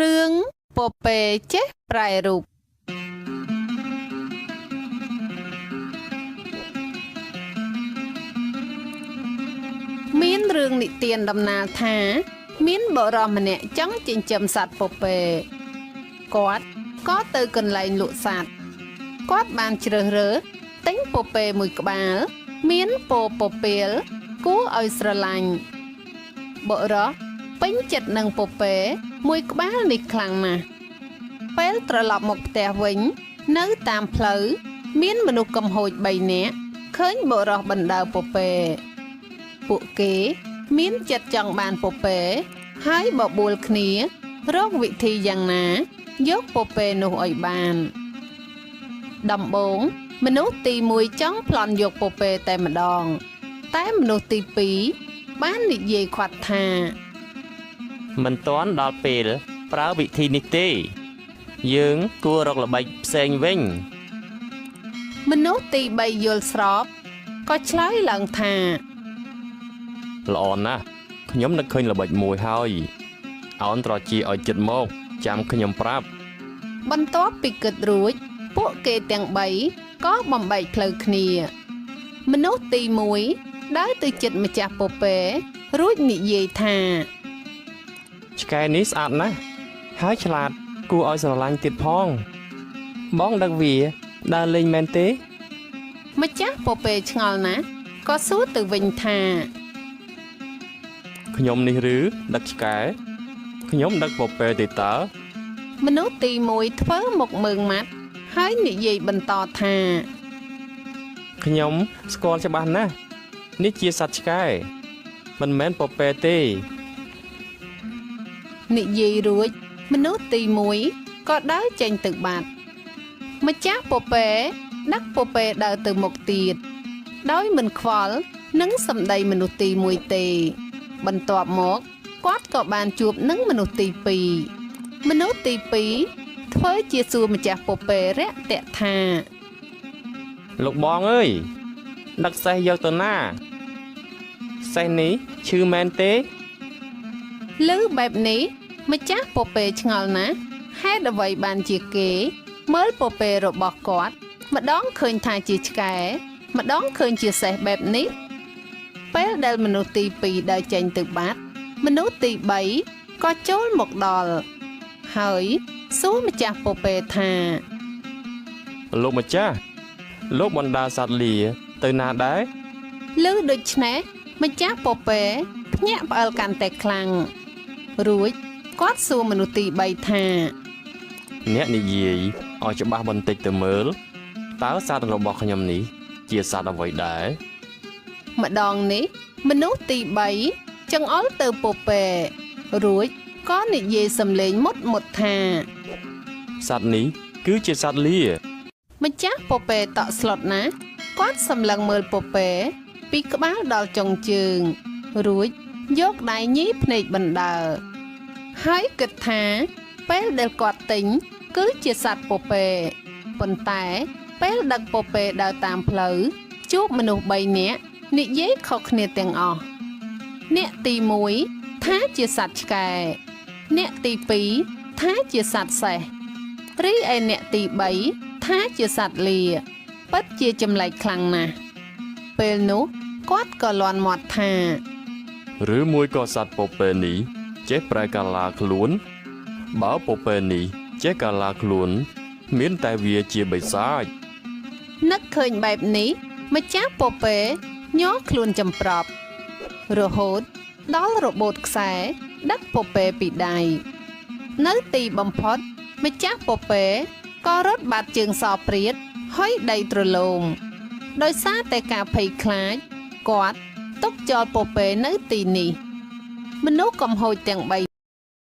រឿងពពែចេះប្រែរូបមានរឿងនិទានដំណាលថា មានបុរសម្នាក់ចង់ចិញ្ចឹមសត្វពពែគាត់ក៏ទៅកន្លែងលក់សត្វគាត់បានជ្រើសរើសទិញពពែមួយក្បាល មានពណ៌ពពាលគួរឲ្យស្រឡាញ់បុរសពេញចិត្តនឹងពពែមួយក្បាលនេះខ្លាំងណាស់ពេលត្រឡប់មកផ្ទះវិញ នៅតាមផ្លូវមានមនុស្សកំហូច3នាក់ឃើញបុរសបណ្ដើរពពែពួកគេមានចិត្តចង់បានពពែហើយបបួលគ្នា រកវិធីយ៉ាងណា យកពពែនោះឲ្យបាន ដំបូងមនុស្សទី1ចង់ប្លន់យកពពែតែម្ដង តែមនុស្សទី2បាននិយាយខាត់ថា មិនទាន់ដល់ពេលប្រើវិធីនេះទេ យើងគួររកល្បិចផ្សេងវិញ មនុស្សទី3យល់ស្របក៏ឆ្លើយឡើងថា ល្អណាស់ខ្ញុំនឹកឃើញល្បិចមួយហើយអោនត្រជាឲ្យចិត្តមក ចាំខ្ញុំប្រាប់ បន្ទាប់ពីគិតរួច ពួកគេទាំង3ក៏បំបែកផ្លូវគ្នា មនុស្សទី1ដើរទៅជិតម្ចាស់ពពែរួចនិយាយថា ឆ្កែនេះស្អាតណាស់ហើយឆ្លាតគួរឲ្យស្រឡាញ់ទៀតផង បងដឹកវាដើរលេងមែនទេ ម្ចាស់ពពែឆ្ងល់ណាស់ក៏សួរទៅវិញថា ខ្ញុំនេះឬដឹកឆ្កែខ្ញុំដឹកពពែទេតើ មនុស្សទី1ធ្វើមុខមើងម៉ាត់ហើយនិយាយបន្តថា ខ្ញុំស្គាល់ច្បាស់ណាស់នេះជាសត្វឆ្កែមិនមែនពពែទេ និយាយរួច មនុស្សទី1ក៏ដើរចេញទៅបាត់ម្ចាស់ពពែដឹកពពែដើរទៅមុខទៀតដោយមិនខ្វល់នឹងសម្ដីមនុស្សទី1ទេ បន្ទាប់មកគាត់ក៏បានជួបនឹងមនុស្សទី2មនុស្សទី2ធ្វើជាសួរម្ចាស់ពពែរាក់ទាក់ថា លោកបងអើយដឹកសេះយកទៅណាសេះនេះឈឺមែនទេ ឮបែបនេះម្ចាស់ពពែឆ្ងល់ណាស់ហេតុអ្វីបានជាគេ មើលពពែរបស់គាត់ ម្ដងឃើញថាជាឆ្កែ ម្ដងឃើញជាសេះបែបនេះ ពេលដែលមនុស្សទី2ដើរចេញទៅបាត់ មនុស្សទី3ក៏ចូលមកដល់ហើយសួរម្ចាស់ពពែថា លោកម្ចាស់លោកបណ្ដាសត្វលាទៅណាដែរ ឮដូច្នេះម្ចាស់ពពែភ្ញាក់ផ្អើលកាន់តែខ្លាំងរួចគាត់សួរមនុស្សទី3ថា អ្នកនិយាយឲ្យច្បាស់បន្តិចទៅមើលតើសត្វរបស់ខ្ញុំនេះ ជាសត្វអ្វីដែរ ម្ដងនេះមនុស្សទី3ចង្អុលទៅពពែរួចក៏និយាយសំឡេងមុតមុតថា សត្វនេះគឺជាសត្វលា ម្ចាស់ពពែតក់ស្លុតណាស់គាត់សម្លឹងមើលពពែពីក្បាលដល់ចុងជើង រួចយកដៃញីភ្នែកបណ្ដើរហើយគិតថា ពេលដែលគាត់ទិញ គឺជាសត្វពពែប៉ុន្តែ ពេលដឹកពពែដើរតាមផ្លូវជួបមនុស្ស3នាក់និយាយខុសគ្នាទាំងអស់អ្នកទី1ថាជាសត្វឆ្កែ អ្នកទី2ថាជាសត្វសេះរីឯអ្នកទី3ថាជាសត្វលាពិតជាចម្លែកខ្លាំងណាស់ពេលនោះគាត់ក៏លាន់មាត់ថា ឬមួយក៏សត្វពពែនេះចេះប្រែកាឡាខ្លួន បើពពែនេះចេះកាឡាខ្លួន មានតែវាជាបិសាច នឹកឃើញបែបនេះម្ចាស់ពពែញ័រខ្លួនចំប្រប់រហូតដល់របូតខ្សែដឹកពពែពីដៃនៅទីបំផុតម្ចាស់ពពែក៏រត់បាត់ជើងសព្រាតហុយដីទ្រលោមដោយសារតែការភ័យខ្លាចគាត់ទុកចោលពពែនៅទីនេះមនុស្សកំហូចទាំង3